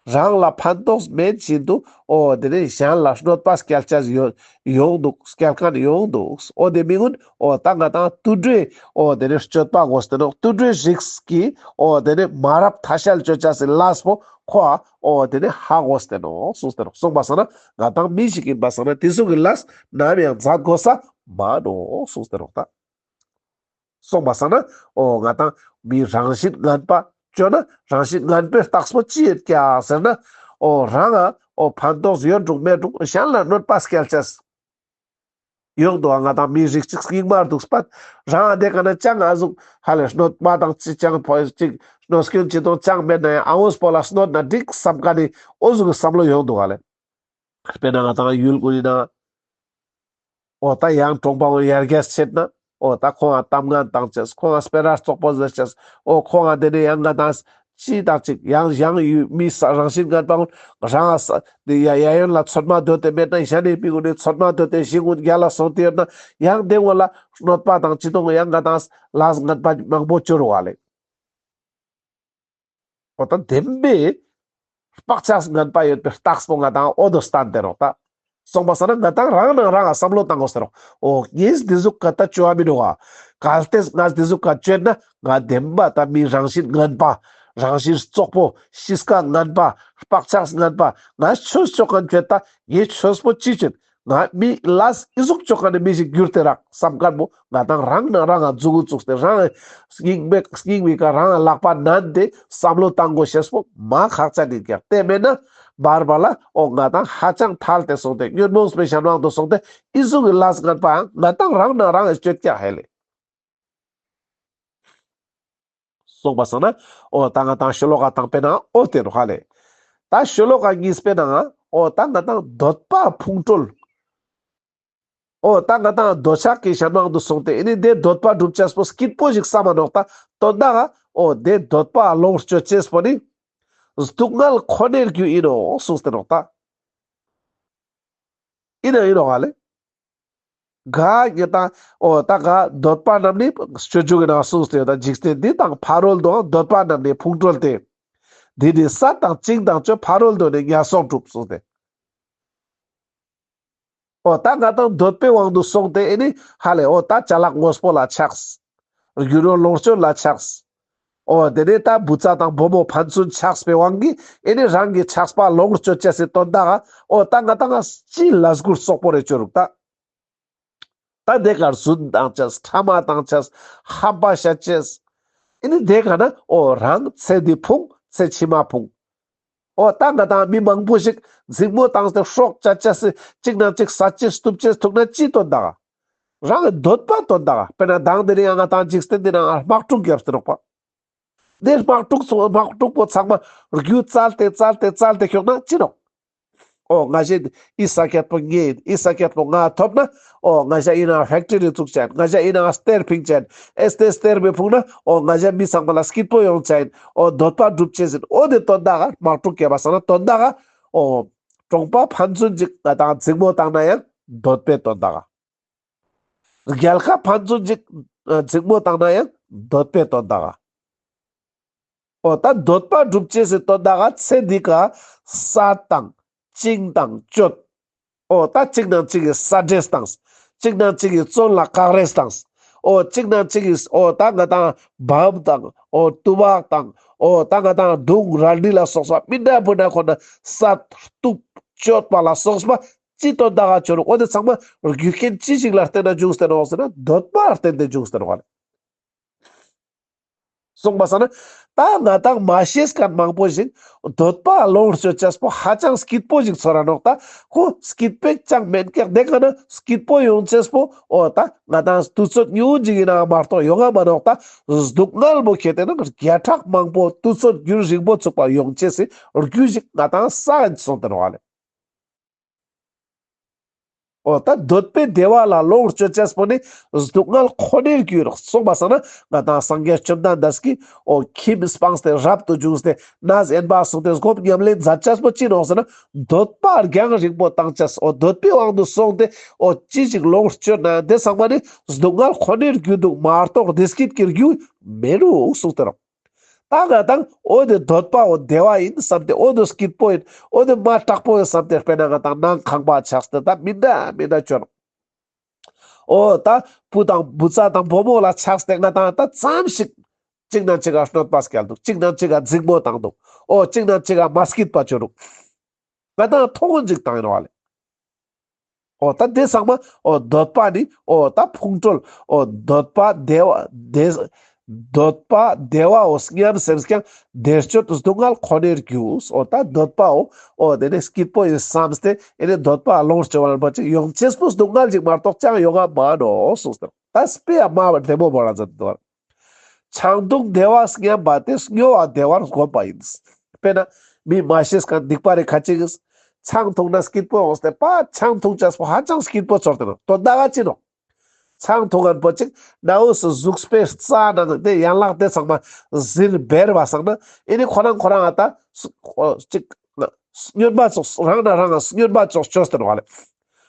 རང་ལ་ཕན་ཐོགས་མེད་བཞིན་དུ་འོ་དེ་ནས་གཞན་ལ་གནོད་པ་སྐྱལ་ཅེས་ཡོང་འདུག། སྐྱལ་མཁན་ཡོང་འདུག། འོ་དེ་མི་གུན་འོ་ད་ང་དང་དུད་འགྲོའི་འོ་དེ་ནས་སྤྱོད་པ་དགོས་ཏེ་ནོག། དུད་འགྲོའི་རིགས་ཀྱི་འོ་དེ་ནས་མ་རབས་ཐ་ཤལ་སྤྱོད་ཅེས་སི་ལས་པོ་ཁོ་འོ་དེ་ནས་ཧ་གོ་སྟེ་ནོག་གསུངས་ཏེ་ནོག། སོང་པ་སང་ན་ང་དང་མི་ཞིག་ཡིན་པ་སང་ན་དེ་ཚོ་གི་ལས་ནམ་ཡང་མཛད་དགོས་ས་མ་ནོག་གསུངས་ཏེ་ནོག་ད། སོང་པ་སང་ན་འོ་ང་དང་མི་རང་བཞིན་ངན་པ་བཅོས་ན་རང་བཞིན་ངན་པའི་རྟགས་པོ་ཅི་ཡོད་ཀྱག་ཟེར་ན་འོ་རང་ང་འོ་ཕན་ཐོགས་ཡོད་འགྲུག་མེད་འགྲུག་གཞན་ལ་གནོད་པ་སྐྱལ་ཅེས། ཡོང་འདུག་ང་དང་མི་རིགས་གཅིག་སྙིང་མ་སྡུག་པ་རང་དེ་ཀ་ན་ཅང་ཨ་ཟུག་ཧ་ལས་གནོད་པ་དང་ཅི་ཅང་ཕོ་ཅིག་གནོད་སྐྱོན་ཅི་དང་ཅང་མེད་ན་ཡང་ཨ་བོ་སྤོ་ལ་གནོད་ན་འགྲིག་བསམ་མཁན་ནི་འོ་ཟུག་གི་བསམ་བློ་ཡོང་འདུག་ཧ་ལས། དཔེར་ན་ང་དང་ཡུལ་ཀུན་ནི་ནང་འོ་ད་ཡང་གྲོང་པ་བོ་ཡར་རྒྱས་ཆེད་ན་འོ་ད་ཁོང་ང་གཏམ་ངན་བཏང་ཅེས། ཁོང་ང་སྤེ་ར་རྩོག་པོ་ཟེར་ཅེས། འོ་ཁོང་ང་དེ་ནས་ཡང་ང་དང་ཅི་དང་ཅིག་ཡང་ཡང་ཡུལ་མི་ས་རང་བཞིན་ངན་པ་ཀུན་རང་ས་དེ་ཡ་ཡ་ཡོན་ལ་ཚོད་མ་འདོད་དེ་མེད་ན་གཞན་ནི་མི་ཀུན་ནི་ཚོད་མ་འདོད་དེ་ཞིང་ཀུན་རྒྱལ་ལ་སོང་སྟེ་ཡོད་ན་ཡང་དེ་ཀུན་ལ་གནོད་པ་དང་ཅི་དང་ཡང་ང་དང་ལས་ངན་པ་མང་པོ་བཅོ་རུ་བ་ལེ། འོ་ད་བདེན་པའི་བག་ཆགས་ངན་པ་ཡོད་པའི་རྟགས་པོ་ང་དང་འོ་དོ་སྟན་ཏེ་ནོག་ད། སོང་པ་སང་ན་ང་དང་རང་ནང་རང་ང་བསམ་བློ་བཏང་དགོས་ཟེར་རོག། འོ་ངས་འདི་ཟུག་ག་ད་བཅོ་བ་མི་འདུག་ག། གལ་ཏེ་ངས་འདི་ཟུག་ག་བཅོས་ན་ང་བདེན་པ་ད་མི་རང་བཞིན་ངན་པ། རང་བཞིན་རྩོག་པོ། གཤིས་ཀ་ངན་པ། བག་ཆགས་ངན་པ། ངས་ཆོས་བཅོ་མཁན་བཅོས་ད་ངས་ཆོས་པོ་ཅི་བཅོས། ང་མི་ལས་ཨི་ཟུག་བཅོ་མཁན་ནི་མི་ཞིག་གྱུར་ཏེ་རག་བསམ་མཁན་པོ་ང་དང་རང་ནང་རང་ང་མཛུ་གུ་བཙུགས་ཏེ་རང་སྙིང་མེ་སྙིང་མེ་ཀ་རང་ལག་པ་མནན་ཏེ་བསམ་བློ་བཏང་དགོས་ཤེས་པོ་མ་ཁག་ཅན་ཡིན་ཀྱག། དེ་མེད་ན་བར་བར་ལ་འོ་ང་དང་ཧ་ཅང་ཐལ་ཏེ་སོང་སྟེ་ཉོན་མོངས་པའི་གཞན་དབང་དུ་སོང་སྟེ་ཨི་ཟུག་གི་ལས་ངན་པའང་ང་དང་རང་ནང་རང་ང་བཅོས་ཀྱག་ཧེ་ལེ། སོང་པ་སང་ན་འོ་ད་ང་དང་ཤོ་ལོ་ཀ་དང་པོའི་ནང་འོ་དེ་རུ་ཧ་ལེ། ད་ཤོ་ལོ་ཀ་གཉིས་པའི་ནང་འོ་ད་ང་དང་འདོད་པ་ཕུང་ཁྲོལ། འོ་ད་ང་དང་འདོད་ཆགས་ཀྱི་གཞན་དབང་དུ་སོང་སྟེ་ཨེ་ནི་དེ་འདོད་པ་སྒྲུབ་ཅེས་པོ་སྐྱིད་པོ་ཞིག་བསམ་མ་ནོག་ད་དོན་དག་ག། འོ་དེ་འདོད་པ་ལོངས་སྤྱོད་ཅེས་པོ་ནི་སྡུག་བསྔལ་ཁོ་ནའི་རྒྱུ་ཡིན་ནོག་གསུངས་ཏེ་ནོག་ད། ཡིན་ན་ཡིན་ནོག་ཧ་ལེ། ག་ངེ་དང་འོ་ད་ག་འདོད་པ་རྣམས་ནི་སྤྱོད་འཇུག་གི་ནང་གསུངས་ཏེ་ཡོད། ད་འཇིག་རྟེན་འདི་དང་ཕ་རོལ་ཏུའང་འདོད་པ་རྣམས་ནི་ཕུང་ཁྲོལ་ཏེ། འདི་ནི་བསད་དང་བཅིངས་དང་གཅོད་ཕ་རོལ་ཏུ་ནི་ངན་སོང་སྒྲུབ་གསུངས་ཏེ། འོ་ད་ང་དང་འདོད་པའི་དབང་དུ་སོང་སྟེ་ཨེ་ནི་ཧ་ལེ་འོ་ད་ཅ་ལག་དངོས་པོ་ལ་ཆགས། རྒྱུ་ནོར་ལོངས་སྤྱོད་ལ་ཆགས། འོ་དེ་ནས་ད་བུ་ཚ་དང་བུ་མོ་ཕན་ཚུན་ཆགས་པའི་དབང་གིས་ཨེ་ནི་རང་གི་ཆགས་པ་ལོངས་སྤྱོད་ཅེས་སི་དོན་དག་ག། འོ་ད་ང་དང་ང་ཅི་ལས་འགུལ་སོག་པོ་རེ་བཅོ་རུག་ད། ད་དེ་ཀ་རྫུན་བཏང་ཅེས། ཕྲ་མ་བཏང་ཅེས། ཧམ་པ་བཤད་ཅེས། ཨེ་ནི་དེ་ཀ་ན་འོ་རང་ཚེ་འདི་ཕུང་ཚེ་ཕྱི་མ་ཕུང་། འོ་ད་ང་དང་མི་མང་པོ་ཞིག་འཛིང་མོ་བཏང་སྟེ་སྲོག་བཅད་ཅེས་སི་གཅིག་ནང་གཅིག་ཟ་ཅེས་གཏུབ་ཅེས་ཐུག་ན་ཅི་དོན་དག་ག། རང་གི་འདོད་པ་དོན་དག་ག། དཔེར་ན་དང་དེ་རིང་ཡང་ང་དང་འཇིག་རྟེན་འདི་ནང་དམག་འཁྲུག་བརྒྱབ་སྟེ་ནོག་པ། དེ་དམག་འཁྲུག་ཚོ་དམག་འཁྲུག་པོ་ཚང་མ་རྒྱུ་བཙལ་ཏེ་བཙལ་ཏེ་བཙལ་ཏེ་ཁྱོང་ན་ཅི་ནོག། འོ་ང་ཞའི་ཨི་ས་ཀེད་པོ་ངའི་ཨི་ས་ཀེད་པོ་ང་ཐོབ་ན་འོ་ང་ཞ་ཨི་ནང་ཕེག་ཊི་རི་བཙུགས་ཅན། ང་ཞ་ཨི་ནང་གཏེར་ཕིང་ཅན། ཨེ་སྟེ་གཏེར་མི་ཕུང་ན་འོ་ང་ཞ་མི་ཚང་མ་ལ་སྐྱིད་པོ་ཡོང་ཅན། འོ་འདོད་པ་འགྲུབ་ཅེས་ཡིན། འོ་དེ་དོན་དག་ག་དམག་འཁྲུག་བརྒྱབ་པ་སང་ན་དོན་དག་ག་འོ་གྲོང་པ་ཕན་ཚུན་ཅིག་ང་དང་འཛིང་མོ་བཏང་ན་ཡང་འདོད་པའི་དོན་དག་ག། རྒྱལ་ཁབ་ཕན་ཚུན་ཅིག་འཛིང་མོ་བཏང་ན་ཡང་འདོད་པའི་དོན་དག་ག། འོ་ད་འདོད་པ་འགྲུབ་ཅེས་སི་དོན་དག་ག་ཚེ་འདི་ཀ་བསད་དང་བཅིངས་དང་གཅོད། འོ་ད་གཅིག་ནང་གཅིག་གི་ས་འདྲེས་བཏང་། གཅིག་ནང་གཅིག་གི་བཙོན་ལ་བཀག་རེས་བཏང་། འོ་གཅིག་ནང་གཅིག་གི་འོ་ད་ང་དང་བམ་དང་འོ་ཏུ་བག་དང་འོ་ད་ང་དང་མདུང་རལ་གྲི་ལ་སོགས་པ་མི་འདྲ་བུ་འདྲ་ཁོ་ན་བསད་གཏུབ་གཅོད་པ་ལ་སོགས་པ་ ཅི་དོན་དག་ག་ཆོ་ནོག། འོ་དེ་ཚང་མ་རྒྱུ་རྐྱེན་ཅི་ཞིག་ལ་བརྟེན་ན་བྱུང་སྟེ་ནོག་ཟེར་ན་འདོད་པ་ལ་བརྟེན་ཏེ་བྱུང་སྟེ་ནོག་ལེ། གསུངས་པ་སང་ན་ད་ང་དང་མ་ཤེས་མཁན་མང་པོ་ཞིག་འདོད་པ་ལོངས་སྤྱོད་ཅེས་པོ་ཧ་ཅང་སྐྱིད་པོ་ཞིག་ཚོར་ར་ནོག། ད་ཁོ་སྐྱིད་པོ་ཅང་མེན་ཀྱག། དེ་ག་ན་སྐྱིད་པོ་ཡོང་ཅེས་པོ་འོ་ད་ང་དང་དུས་ཚོད་ཉུང་ངུ་ཞིག་ཡིན་ན་མ་གཏོགས་ཡོང་ང་མ་ནོག། ད་སྡུག་བསྔལ་བོ་ཁྱེར་ཏེ་ན་བརྒྱ་ཕྲག་མང་པོ་དུས་ཚོད་རྒྱུན་རིང་པོ་ཚུགས་པ་ཡོང་ཅེས་སི་རྒྱུ་ཞིག་ང་དང་ས་ཡིན་སོང་སྟེ་ནོག་ལེ། འོ་ད་འདོད་པའི་བདེ་བ་ལ་ལོངས་སྤྱོད་ཅེས་པོ་ནི་སྡུག་བསྔལ་ཁོ་ནའི་རྒྱུ་ཡིན་ནོག། གསུངས་པ་སང་ན་ང་དང་སངས་རྒྱས་བཅོམ་ལྡན་འདས་ཀྱིས་འོ་ཁྱིམ་སྤངས་ཏེ་རབ་ཏུ་བྱུང་སྟེ་གནས་དབེན་པ་སོང་སྟེ་སྒོམ་ཉམས་ལེན་མཛད་ཅེས་པོ་ཅི་ནོག་ཟེར་ན་འདོད་པ་རྒྱང་རིང་པོ་བཏང་ཅེས། འོ་འདོད་པའི་དབང་དུ་སོང་སྟེ་འོ་ཅི་ཞིག་ལོངས་སྤྱོད་ན་དེ་ཚང་མ་ནི་སྡུག་བསྔལ་ཁོ་ནའི་རྒྱུ་འདུག་མ་གཏོགས་བདེ་སྐྱིད་ཀྱི་རྒྱུ་མེད་ནོག་གསུངས་ཏེ་ནོག། ད་ང་དང་འོ་དེ་འདོད་པ་འོ་བདེ་བ་ཡིན་བསམ་སྟེ་འོ་དེ་སྐྱིད་པོ་ཡིན་འོ་དེ་མ་དྲག་པོ་ཡིན་བསམ་སྟེ་དཔེར་ན་ང་དང་ནང་ཁང་པ་ཆགས་ཏེ་ད་མི་འདྲ་མི་འདྲ་བཅོ་ནོག། འོ་ད་བུ་དང་བུ་ཚ་དང་བུ་མོ་ལ་ཆགས་ཏེ་ང་དང་ད་ཙམ་ཞིག་གཅིག་ནང་གཅིག་ག་གནོད་པ་སྐྱལ་འདུག། གཅིག་ནང་གཅིག་ག་འཛིང་མོ་བཏང་འདུག། འོ་གཅིག་ནང་གཅིག་ག་མ་སྐྱིད་པ་བཅོ་འདུག། ང་དང་མཐོང་ངོ་ཅིག་བཏང་ཡིན་བ་ལེ། འོ་ད་དེ་ཚང་མ་འོ་འདོད་པ་ནི་འོ་ད་ཕུང་ཁྲོལ། འོ་འདོད་པ་བདེ་བ་བདེ་འདོད་པ་བདེ་བའོ་སྙམ་སེམས་ཀྱང་བདེ་སྤྱོད་སྡུག་བསྔལ་ཁོ་ནའི་རྒྱུ། འོ་ད་འདོད་པའོ་འོ་དེ་ནི་སྐྱིད་པོ་ཡིན་བསམས་ཏེ་ཨེ་ནི་འདོད་པ་ལོངས་སྤྱོད་པ་ཅིག་ཡོང་ཅེས་པོ་སྡུག་བསྔལ་ཅིག་མ་གཏོགས་ཅང་ཡོང་ང་མ་ནོག་གསུངས་ཏེ། ད་དཔེ་ཡ་མ་བ་བདེ་མོ་བོར་ར་མཛད་དེ་འདུག། ཆང་འཐུང་བདེ་བ་སྙམ་པ་དེ་སྨྱོ་བ་བདེ་བར་བསྒོམ་པ་ཡིན། དཔེར་ན་མི་མ་ཤེས་མཁན་སྡིག་པ་རེ་ཁ་ཅིག་གིས་ཆང་འཐུང་ན་སྐྱིད་པོ་ཡོང་སྟེ་པ་ཆང་འཐུང་ཅེས་པོ་ཧ་ཅང་སྐྱིད་པོ་ཚོར་ཏེ་ནོག། དོན་དག་ག་ཅི་ནོག། ཆང་འཐུང་མཁན་པོ་ཅིག་ནང་སུ་གཟུགས་པོའི་རྩ་ནང་དེ་ཡན་ལག་དེ་ཚང་མ་ཟིན་བེར་བ་སང་ན་ཨེ་ནི་ཁོ་རང་ཁོ་རང་ཨ་ད་ཅིག་སྨྱོན་པ་ཙོགས་རང་ན་རང་ང་སྨྱོན་པ་ཙོགས་བཅོས་ཏེ་ནོག་ལེ།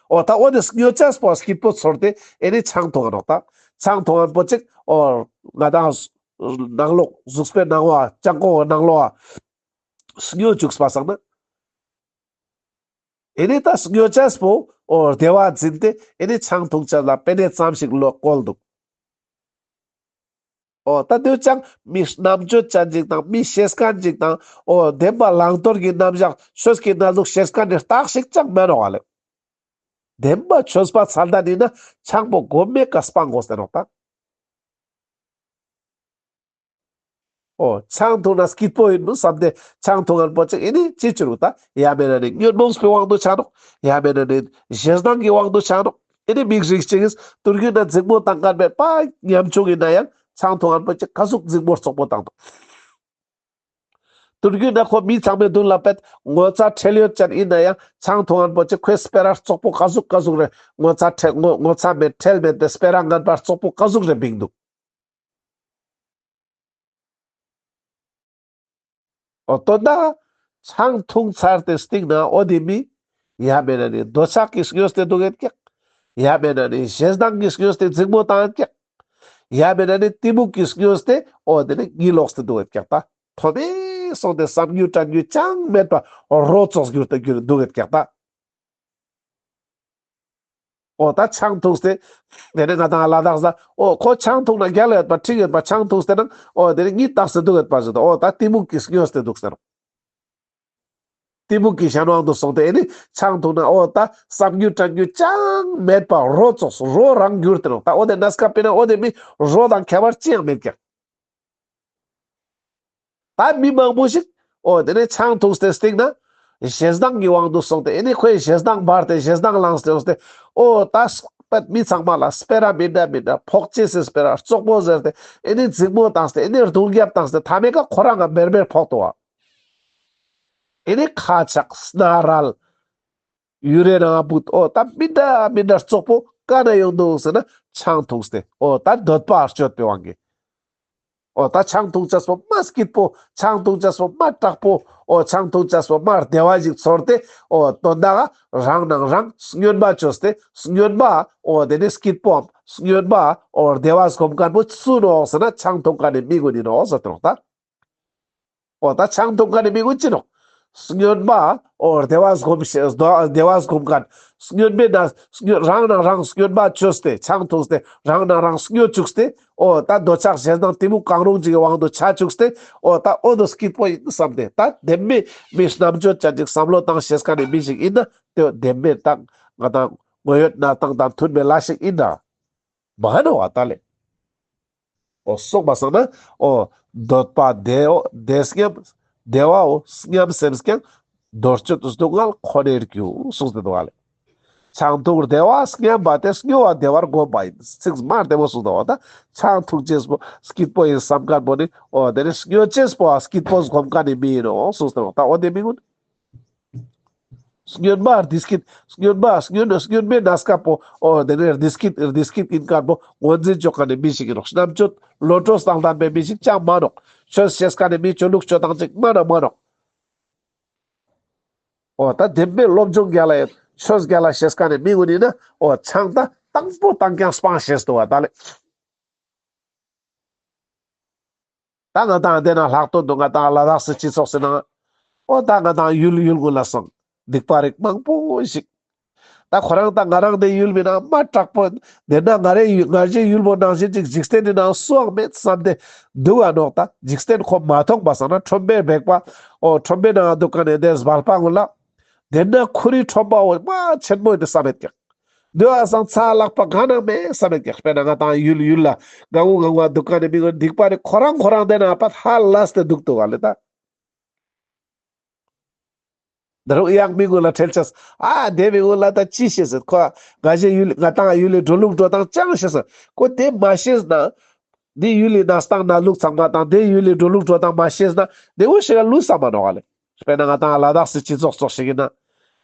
འོ་ད་འོ་དེ་སྨྱོ་ཅེས་པོ་སྐྱིད་པོ་ཚོར་ཏེ་ཨེ་ནི་ཆང་འཐུང་ང་ནོག། ད་ཆང་འཐུང་མཁན་པོ་ཅིག་འོ་ང་དང་ནང་ལོགས་གཟུགས་པོའི་ནང་ལོགས་ལྕང་ཀོ་ནང་ལོགས་སྨྱོ་བཅུག་པ་སང་ན་ཨེ་ནི་ད་སྨྱོ་ཅེས་པོ་འོ་བདེ་བ་འཛིན་ཏེ་ཨེ་ནི་ཆང་འཐུང་ཅེས་ལ་པེ་ནེ་ཙམ་ཞིག་ལོག་བཀོལ་འདུག། འོ་ད་དུས་ཅང་མི་རྣམ་དཔྱོད་ཅན་ཅིག་དང་མི་ཤེས་མཁན་ཅིག་དང་འོ་བདེན་པ་བླང་དོར་གྱི་རྣམ་གཞག་ཆོས་ཀྱི་གནས་ལུགས་ཤེས་མཁན་ནི་རྟགས་ཤིག་ཅང་མེད་ནོག་ལེ། བདེན་པ་ཆོས་པ་ཚར་ད་ནི་ན་ཆང་པོ་གོ་མེ་ཀ་སྤང་དགོས་ཏེ་ནོག་ད། འོ་ཆང་འཐུང་ན་སྐྱིད་པོ་ཡིན་མོ་བསམ་སྟེ་ཆང་འཐུང་མཁན་པོ་ཅིག་ཨེ་ནི་ཅི་ཅི་རུག་ད་ཡ་མེད་ན་ནི་ཉོན་མོངས་པའི་དབང་དུ་ཆ་ནོག། ཡ་མེད་ན་ནི་ཞེ་སྡང་གི་དབང་དུ་ཆ་ནོག། ཨེ་ནི་མི་རིགས་ཅིག་གིས་དུས་རྒྱུན་ན་འཛིང་མོ་བཏང་མཁན་པའི་པ་ཉམ་ཆུང་ཡིན་ན་ཡང་ཆང་འཐུང་མཁན་པོ་ཅིག་ཀ་ཟུག་འཛིང་མོ་བཙོག་པོ་བཏང་འདུག། དུས་རྒྱུན་ན་ཁོ་མི་ཚང་མའི་མདུན་ལ་པད་ངོ་ཚ་ཁྲེལ་ཡོད་ཅན་ཡིན་ན་ཡང་ཆང་འཐུང་མཁན་པོ་ཅིག་ཁོའི་སྤེ་ར་བཙོག་པོ་ཀ་ཟུག་ཀ་ཟུག་རེ་ངོ་ཚ་ཁྲེལ་ངོ་ངོ་ཚ་མེད་ཁྲེལ་མེད་དེ་སྤེ་ར་ངན་པ་བཙོག་པོ་ཀ་ཟུག་རེ་བིང་འདུག། འོ་དོན་དག་ཆང་འཐུང་ཚར་ཏེ་སྟིང་ན་འོ་དེ་མི་ཡ་མེད་ན་ནི་འདོད་ཆགས་ཀྱིས་སྨྱོས་ཏེ་འདུག་ཡོད་ཀྱག། ཡ་མེད་ན་ནི་ཞེ་སྡང་གིས་སྨྱོས་ཏེ་འཛིང་མོ་བཏང་ཡོད་ཀྱག། ཡ་མེད་ན་ནི་གཏི་མུག་གིས་སྨྱོས་ཏེ་འོ་དེ་ནི་གཉིད་ལོག་སྟེ་འདུག་ཡོད་ཀྱག་ད། ཐོ་མེ་སོང་སྟེ་བསམ་རྒྱུ་དྲན་རྒྱུ་ཅང་མེད་པ་རོ་ཙོགས་གྱུར་ཏེ་གྱུར་འདུག་ཡོད་ཀྱག་ད། འོ་ད་ཆང་འཐུངས་ཏེ། དེ་ནས་ང་དང་ལ་དྭགས་ས་འོ་ཁོ་ཆང་འཐུང་ན་རྒྱལ་ཡོད་པ་འཕྲིན་ཡོད་པ་ཆང་འཐུངས་ཏེ་ན་འོ་དེ་ནས་གཉིད་ཏག་སེ་འདུག་ཡོད་པ་ཟེར་དོ། འོ་ད་གཏི་མུག་གིས་སྨྱོས་ཏེ་འདུག་ཟེར་ནོག། གཏི་མུག་གི་གཞན་དབང་དུ་སོང་སྟེ་ཨེ་ནི་ཆང་འཐུང་ན་འོ་ད་བསམ་རྒྱུ་དྲན་རྒྱུ་ཅང་མེད་པ་རོ་ཙོགས་རོ་རང་གྱུར་ཏེ་ནོག། ད་འོ་དེ་གནས་སྐབས་པས་ན་འོ་དེ་མི་རོ་དང་ཁྱད་པར་ཅི་ཡང་མེད་ཀྱག། ད་མི་མང་པོ་ཞིག་འོ་དེ་ནས་ཆང་འཐུངས་ཏེ་སྟིང་ན་ཞེ་སྡང་གི་དབང་དུ་སོང་སྟེ་ཨེ་ནི་ཁོའི་ཞེ་སྡང་འབར་ཏེ་ཞེ་སྡང་ལངས་ཏེ་འོ་དེ་འོ་ད་སྤེ་མི་ཚང་མ་ལ་སྤེ་ར་མི་འདྲ་མི་འདྲ་ཕོག་ཅེས་སི་སྤེ་ར་བཙོག་པོ་ཟེར་ཏེ་ཨེ་ནི་འཛིང་མོ་བཏང་སྟེ་ཨེ་ནི་རྡུང་རྒྱབ་བཏང་སྟེ་མཐའ་མའི་ཀ་ཁོ་རང་ང་མེར་མེར་ཕོག་འདུག་བ། ཨེ་ནི་ཁ་ཆག་སྣ་རལ། ཡུ་རེ་ནང་བུད། འོ་ད་མི་འདྲ་མི་འདྲ་བཙོག་པོ་ག་ན་ཡོང་འདུག་ཟེར་ན་ཆང་འཐུངས་ཏེ་འོ་ད་འདོད་པ་སྤྱོད་པའི་དབང་གིས། འོ་ད་ཆང་འཐུང་ཅེས་པོ་མ་སྐྱིད་པོ་ཆང་འཐུང་ཅེས་པོ་མ་དྲག་པོ་འོ་ཆང་འཐུང་ཅེས་པོ་མ་བདེ་བ་ཞིག་ཚོར་ཏེ་འོ་དོན་དག་རང་ནང་རང་སྨྱོན་པ་བཅོས་ཏེ་སྨྱོན་པ་འོ་དེ་ནི་སྐྱིད་པོའམ་སྨྱོན་པ་འོ་བདེ་བ་སྒོམ་མཁན་པོ་སུ་ནོག་ཟེར་ན་ཆང་འཐུང་མཁན་ནི་མི་གུན་ཡིན་ནོག་ཟེར་ཏེ་ནོག་ད། འོ་ད་ཆང་འཐུང་མཁན་ནི་མི་གུན་ཅི་ནོག། སྨྱོན་པ་འོ་བདེ་བ་སྒོམ་ཤེས་བདེ་བ་སྒོམ་མཁན། སྨྱོན་པའི་ན་སྨྱོན་རང་ནང་རང་སྨྱོན་པ་བཅོས་ཏེ་ཆང་འཐུངས་ཏེ་རང་ནང་རང་སྨྱོ་བཅུག་སྟེ་འོ་ད་འདོད་ཆགས་ཞེ་སྡང་གཏི་མུག་གང་རུང་ཅིག་གི་དབང་དུ་ཆ་བཅུག་སྟེ་འོ་ད་འོ་དོ་སྐྱིད་པོ་ཡིན་བསམ་སྟེ་ད་བདེན་པའི་མི་རྣམ་དཔྱོད་ཅན་ཅིག་བསམ་བློ་བཏང་ཤེས་མཁན་ནི་མི་ཞིག་ཡིན་ན་དེ་བདེན་པའི་ད་ ང་དང་དངོས་ཡོད་གནས་སྟངས་དང་མཐུན་པའི་ལས་ཤིག་ཨིན་ན། མ་ནོག་པ་ད་ལེ། འོ་སོང་པ་སང་ན་འོ་འདོད་པ་བདེ་འོ་བདེ་སྙམ་བདེ་བའོ་སྙམ་སེམས་ཀྱང་། འདོད་སྤྱོད་སྡུག་བསྔལ་ཁོ་ནར་རྒྱུ། གསུངས་ཏེ་འདུག་ག་ལེ། ཆང་འཐུང་བདེ་བ་སྙམ་པ་སྟེ། སྨྱོ་བ་བདེ་བར་བསྒོམ་པ་ཡིན། ཚིག་མ་བདེ་མོ་གསུངས་འདུག་ག་ད། ཆང་འཐུང་ཅེས་པོ་སྐྱིད་པོ་ཡིན་བསམ་མཁན་པོ་ནི་འོ་དེ་ནི་སྨྱོ་ཅེས་པོ་སྐྱིད་པོ་བསྒོམ་མཁན་ནི་མི་ཡིན་ནོག་གསུངས་ཏེ་འདུག་ག་ད། འོ་དེ་མི་ཀུན། སྨྱོན་པ་བདེ་སྐྱིད། སྨྱོན་པ་སྨྱོན་སྨྱོན་པའི་གནས་སྐབས་པོ་འོ་དེ་ནས་བདེ་སྐྱིད་བདེ་སྐྱིད་ཡིན་མཁན་པོ་ངོས་འཛིན་བཅོ་མཁན་ནི་མི་ཞིག་ཡིན་ནོག་རྣམ་དཔྱོད་བློ་གྲོས་དང་ལྡན་པའི་མི་ཞིག་ཅང་མ་ནོག་ཆོས་ཤེས་མཁན་ནི་མི་ཆོས་ལུགས་ཆོས་དང་ཅིག་མ་ན་མ་ནོག་འོ་ད་བདེན་པའི་སློབ་སྦྱོང་རྒྱལ་ལ་ཡོད། ཆོས་རྒྱལ་ལ་ཤེས་མཁན་ནི་མི་ཀུན་ཡིན་ན་འོ་ཆང་ད་དང་པོ་དང་རྐྱང་སྤང་ཤེས་འདུག་ག་ད་ལེ། ད་ང་དང་དེ་ན་ལྷག་དོན་དུ་ང་དང་ལ་དྭགས་སི་སྤྱི་ཚོགས་སི་ནང་འོ་ད་ང་དང་ཡུལ་ཡུལ་ཀུན་ལ་སོང་སྡིག་པ་རིགས་མང་པོ་ཞིག་ད་ཁོ་རང་ད་ང་རང་དེ་ཡུལ་མི་ནང་མ་དྲག་པོ་དེ་ན་ང་རེ་ཡུལ་ང་རེ་ཡུལ་པོ་ནང་བཞིན་ཅིག་འཇིག་རྟེན་ནི་ནང་སུའང་མེད་བསམ་སྟེ་འདུག་ག་ནོག་ད་འཇིག་རྟེན་ཁོ་མ་མཐོང་པ་སང་ན་ཁྲོན་པའི་སྦལ་པ་འོ་ཁྲོན་པའི་ནང་འདུག་མཁན་ནི་དེ་སྦལ་པ་ཀུན་ལ། དེ་ན་ཁོ་རི་ཁྲོན་པ་འོ་མ་ཆེན་མོ་ཡིན་ཏེ་བསམ་མེད་ཀྱག་དེ་བ་སང་ཚ་ལག་པ་གང་ནང་མེད་བསམ་མེད་ཀྱག་དཔེར་ན་ང་དང་ཡུལ་ཡུལ་ལ་ང་ངུ་ང་ངུ་འདུག་མཁན་ནི་མི་ཀུན་སྡིག་པ་རིགས་ཁོ་རང་ཁོ་རང་དེ་ན་པ་ཧ་ལས་ཏེ་འདུག་འདུག་ག་ལེ་ད། ད་རུང་ཡང་མི་ཀུན་ལ་ཁྲེལ་ཆེས། ཨ་དེ་མི་ཀུན་ལ་ད་ཅི་ཤེས་ཟེར་ཁོ་ང་ཞེ་ཡུལ་ང་དང་ཡུལ་ལི་འགྲོ་ལུགས་འགྲོ་སྟངས་ཅང་ཤེས་ཟེར་ཁོ་དེ་མ་ཤེས་ན། དེ་ཡུལ་ལི་གནས་སྟངས་གནས་ལུགས་ཚང་མ་དང་དེ་ཡུལ་ལི་འགྲོ་ལུགས་འགྲོ་སྟངས་མ་ཤེས་ན་དེ་བོ་ཞིག་ག་ལུས་ས་མ་ནོག་ག་ལེ། དཔེར་ན་ང་དང་ལ་དྭགས་སི་སྤྱི་ཚོགས་ཙོགས་ཤིག་ཡིན་ན།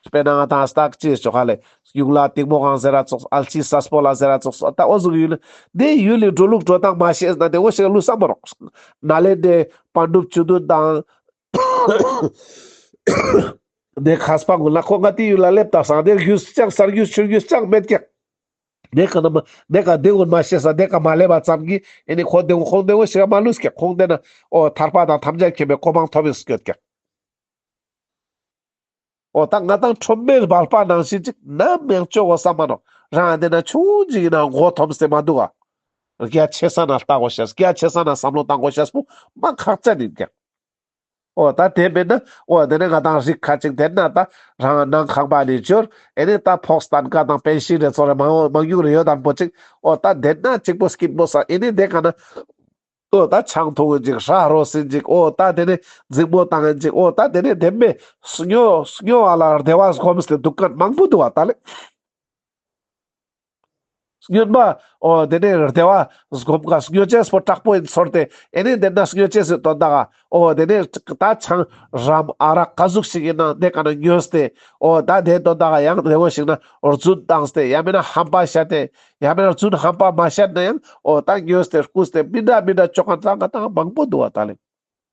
དཔེར་ན་ང་དང་སྟག་ཅེས་ཆོག་ག་ལེ། ཡུག་ལ་གཏིང་མོ་གང་ཟེར་ར་ཙོགས་ཨལ་ཅི་ས་སྤོ་ལ་ཟེར་ར་ཙོགས་ད་འོ་ཟུག་ཡུལ་ལི་དེ་ཡུལ་ལི་འགྲོ་ལུགས་འགྲོ་སྟངས་མ་ཤེས་ན་དེ་བོ་ཞིག་ག་ལུས་ས་མ་ནོག་ནཱ་ལེནྡྲའི་པཎ་གྲུབ་བཅུ་བདུན་དང་། དེ་མཁས་པ་ཀུན་ལ་ཁོ་ང་དེ་ཡུལ་ལ་སླེབས་ད་སང་དེ་རྒྱུས་ཅང་ཟེར་རྒྱུས་ཆུ་རྒྱུས་ཅང་མེད་ཀྱག་དེ་ཀ་ན་མ་དེ་ཀ་དེ་ཀུན་མ་ཤེས་ས་དེ་ཀ་མ་སླེབས་པ་ཙམ་གྱིས་ཨེ་ནི་ཁོ་དེ་ཁོང་དེ་བོ་ཞིག་ག་མ་ལུས་ཀྱག་ཁོང་དེ་ན་འོ་ཐར་པ་དང་ཐམས་ཅད་མཁྱེན་པའི་གོ་འཕང་ཐོབ་ཡིན་སྐྱོད་ཀྱག་འོ་ད་ང་དང་ཁྲོན་པའི་སྦལ་པ་ནང་བཞིན་ཅིག་ནམ་ཡང་ཅོ་གོ་ས་མ་ནོག་རང་དེ་ན་ཆུང་ཅིག་ཡིན་ན་མགོ་འཐོམས་ཏེ་མ་འདུག་ག་རྒྱ་ཆེ་ས་ན་ལྟ་གོ་ཤེས་རྒྱ་ཆེ་ས་ན་བསམ་བློ་བཏང་གོ་ཤེས་པོ་མ་ཁག་ཅན་ཡིན་ཀྱག་འོ་ད་དེ་མེད་ན་འོ་དེ་ནས་ང་དང་རིགས་ཁ་ཅིག་དེ་ན་ད་རང་ནང་ཁང་པ་ནས་འབྱོར་ཨེ་ནས་ད་ཕོགས་སྟན་ཀ་དང་པེན་ཤིན་རེ་ཚོ་རེ་མང་མང་ཉུང་རེ་ཡོད་དམ་པོ་ཅིག་འོ་ད་དེ་ན་གཅིག་པོ་སྐྱིད་པོ་ས་ཨེ་ནས་དེ་ཀ་ན་འོ་ད་ཆང་འཐུང་ཡིན་ཅིག་ཧྲ་རོ་སིན་ཅིག་འོ་ད་དེ་ནས་འཛིང་མོ་བཏང་ཡིན་ཅིག་འོ་ད་དེ་ནས་དེ་མེད་སྨྱོ་སྨྱོ་བ་ལ་བདེ་བ་སྒོམ་སྟེ་འདུག་མཁན་མང་པོ་འདུག་བ་ད་ལེ། སྨྱོན་པ། འོ་དེ་ནས་བདེ་བ་སྒོམ་ག་སྨྱོ་ཅེས་པོ་དྲག་པོ་ཡིན་ཚོར་ཏེ་ཨེ་ནས་དེ་ན་སྨྱོ་ཅེས་སི་དོན་དག་ག་འོ་དེ་ནས་ད་ཆང་རམ་ཨ་རག་ག་ཟུག་ཞིག་ཡིན་ན་དེ་ཀ་ན་ཉོས་ཏེ་འོ་ད་དེ་དོན་དག་ག་ཡང་དེ་བོ་ཞིག་ན་རྫུན་བཏང་སྟེ་ཡང་མིན་ན་ཧམ་པ་བཤད་དེ་ཡང་མིན་ན་རྫུན་ཧམ་པ་མ་བཤད་ན་ཡང་འོ་ད་ཉོས་ཏེ་རྐུས་ཏེ་མི་འདྲ་མི་འདྲ་ཅོ་མཁན་ད་ང་དང་མང་པོ་འདུག་བ་ད་ལེ།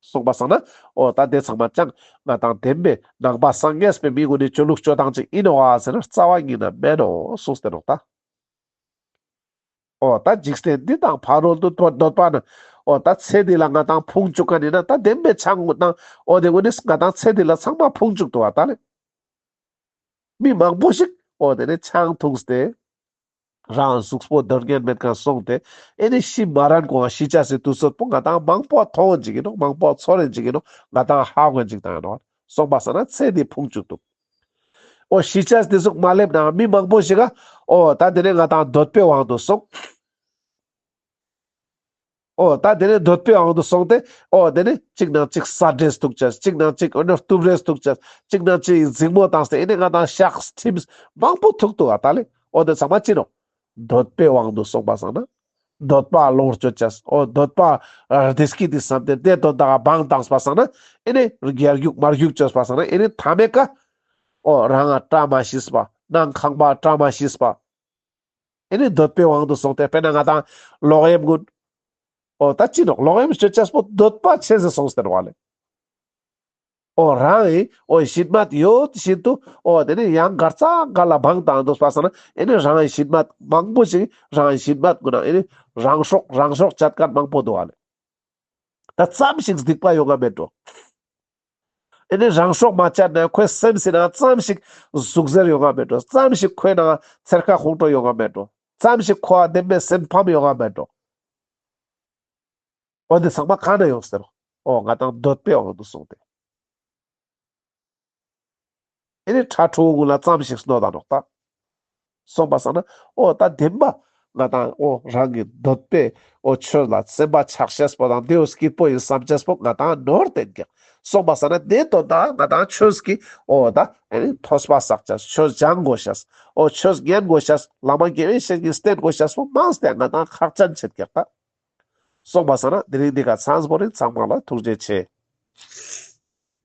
སོང་པ་སང་ན་འོ་ད་དེ་ཚང་མ་ཅང་ང་དང་བདེན་པའི་ནང་པ་སངས་རྒྱས་པའི་མི་ཀུན་ནི་ཆོས་ལུགས་སྤྱོད་སྟངས་ཅིག་ཡིན་ནོག་ཟེར་ན་རྩ་བ་ཉིད་ནས་མེད་ནོག་གསུངས་ཏེ་ནོག་ད། འོ་ད་འཇིག་རྟེན་འདི་དང་ཕ་རོལ་ཏུ་འདོད་པ་ན་འོ་ད་ཚེ་འདི་ལ་ང་དང་ཕུང་བཅུག་མཁན་ཡིན་ན་ད་བདེན་པའི་ཆང་ཀུན་དང་འོ་དེ་ཀུན་ནི་ང་དང་ཚེ་འདི་ལ་ཚང་མ་ཕུང་བཅུག་འདུག་བ་ད་ལེ། མི་མང་པོ་ཞིག་འོ་དེ་ནས་ཆང་འཐུངས་ཏེ། རང་གཟུགས་པོ་འདོད་ཉན་མེད་མཁན་སོང་སྟེ་ཨེ་ནི་ཤི་མ་རན་གོང་ཤི་ཆ་སི་དུས་ཚོད་པོ་ང་དང་མང་པོ་མཐོང་ཡིན་ཅིག་ཡིན་ནོག་མང་པོ་ཚོར་ཡིན་ཅིག་ཡིན་ནོག་ང་དང་ཧ་གོ་ཡིན་ཅིག་དང་ཡིན་ནོག་སོང་པ་སང་ན་ཚེ་འདི་ཕུང་བཅུག་འདུག་འོ་ཤི་ཆ་སི་དུས་ཚོད་མ་སླེབས་ན་མི་མང་པོ་ཞིག་ག་འོ་ད་དེ་ནས་ང་དང་འདོད་པའི་དབང་དུ་སོང་། འོ་ད་དེ་ནས་འདོད་པའི་དབང་དུ་སོང་སྟེ་འོ་དེ་ནས་གཅིག་ནང་གཅིག་ས་འདྲེས་ཐུག་ཅེས་གཅིག་ནང་གཅིག་འོ་ནས་གཏུབ་རེས་ཐུག་ཅེས་གཅིག་ནང་གཅིག་འཛིང་མོ་བཏང་སྟེ་ཨེ་ནས་ང་དང་ཤག་ཁྲིམས་མང་པོ་ཐུག་འདུག་བ་ད་ལེ། འོ་དེ་ཚང་མ་ཅི་ནོག་འདོད་པའི་དབང་དུ་སོང་པ་སང་ན། འདོད་པ་ལོངས་སྤྱོད་ཅེས། འོ་འདོད་པ་བདེ་སྐྱིད་དེ་བསམ་སྟེ་དེ་དོན་དག་ག་བང་བཏང་པ་སང་ན། ཨེ་ནས་རྒྱལ་རྒྱུག་མར་རྒྱུག་ཅོས་པ་སང་ན་ཨེ་ནས་མཐའ་མའི་ཀ་འོ་རང་ང་བཀྲ་མ་ཤིས་པ། ནང་ཁང་པ་བཀྲ་མ་ཤིས་པ། ཨེ་ནི་འདོད་པའི་དབང་དུ་སོང་སྟེ་དཔེར་ན་ང་དང་ལོག་གཡེམ་ཀུན། འོ་ད་ཅི་ནོག་ལོག་གཡེམ་སྤྱོད་ཅེས་པོ་འདོད་པ་ཆེ་སེ་སོང་སྟེ་ནོག་ལེ། འོ་རང་ཨེ་འོ་ཞིན་མད་ཡོད་བཞིན་དུ་འོ་དེ་ནི་ཡང་གར་ཙ་ག་ལ་བང་བཏང་འདུག་པ་སང་ན་ཨེ་ནི་རང་ཨེ་ཞིན་མད་མང་པོ་ཞིག་རང་ཨེ་ཞིན་མད་ཀུན་ན་ཨེ་ནི་རང་སྲོག་རང་སྲོག་བཅད་མཁན་མང་པོ་འདུག་ལེ། ད་ཙམ་ཞིག་སྡིག་པ་ཡོང་ང་མེད་འགྲོ། ཨེ་ནི་རང་སྲོག་མ་བཅད་ན་ཁོའི་སེམས་སི་ནང་ཙམ་ཞིག་ཟུག་གཟེར་ཡོང་ང་མེད་འགྲོ། ཙམ་ཞིག་ཁོའི་ནང་འཚེར་ཁ་ཁོང་ཁྲོ་ཡོང་ང་མེད་འགྲོ། ཙམ་ཞིག་ཁོ་བདེན་པའི་སེམས་ཕམ་ཡོང་ང་མེད་འགྲོ། འོ་འདི་ཚང་མ་གང་ནས་ཡོང་ཟེར་རོ། འོ་ང་དང་འདོད་པའི་དབང་དུ་སོང་སྟེ། ཨེ་ནི་ཁྲ་ཁྲོ་བོ་ཀུན་ལ་ཙམ་ཞིག་གནོད་ད་ནོག་ད། སོང་པ་སང་ན་འོ་ད་བདེན་པ་ང་དང་འོ་རང་གི་འདོད་པས་འོ་ཆོས་ལ་སེམས་པ་ཆགས་ཤེས་པོ་དང་དེའོ་སྐྱིད་པོ་ཡིན་བསམ་ཤེས་པོ་ང་དང་ནོར་བསྟན་ཀྱག། སོང་པ་སང་ན་དེ་དོན་དག་ང་དང་ཆོས་ཀྱི་འོ་ད་ཨ་ནི་ཐོས་པ་བསགས་ཤེས། ཆོས་སྦྱང་དགོས་ཤེས། འོ་ཆོས་ཉན་དགོས་ཤེས། བླ་མ་དགེ་བའི་བཤེས་གཉེན་བསྟེན་དགོས་ཤེས་པོ་མང་སྟེ་ང་དང་ཁག་ཅན་ཆེད་ཀྱག་ད། སོང་པ་སང་ན་དེ་རིང་འདི་ག་ཚང་པོ་རིང་ཚང་མ་ལ་ཐུགས་རྗེ་ཆེ།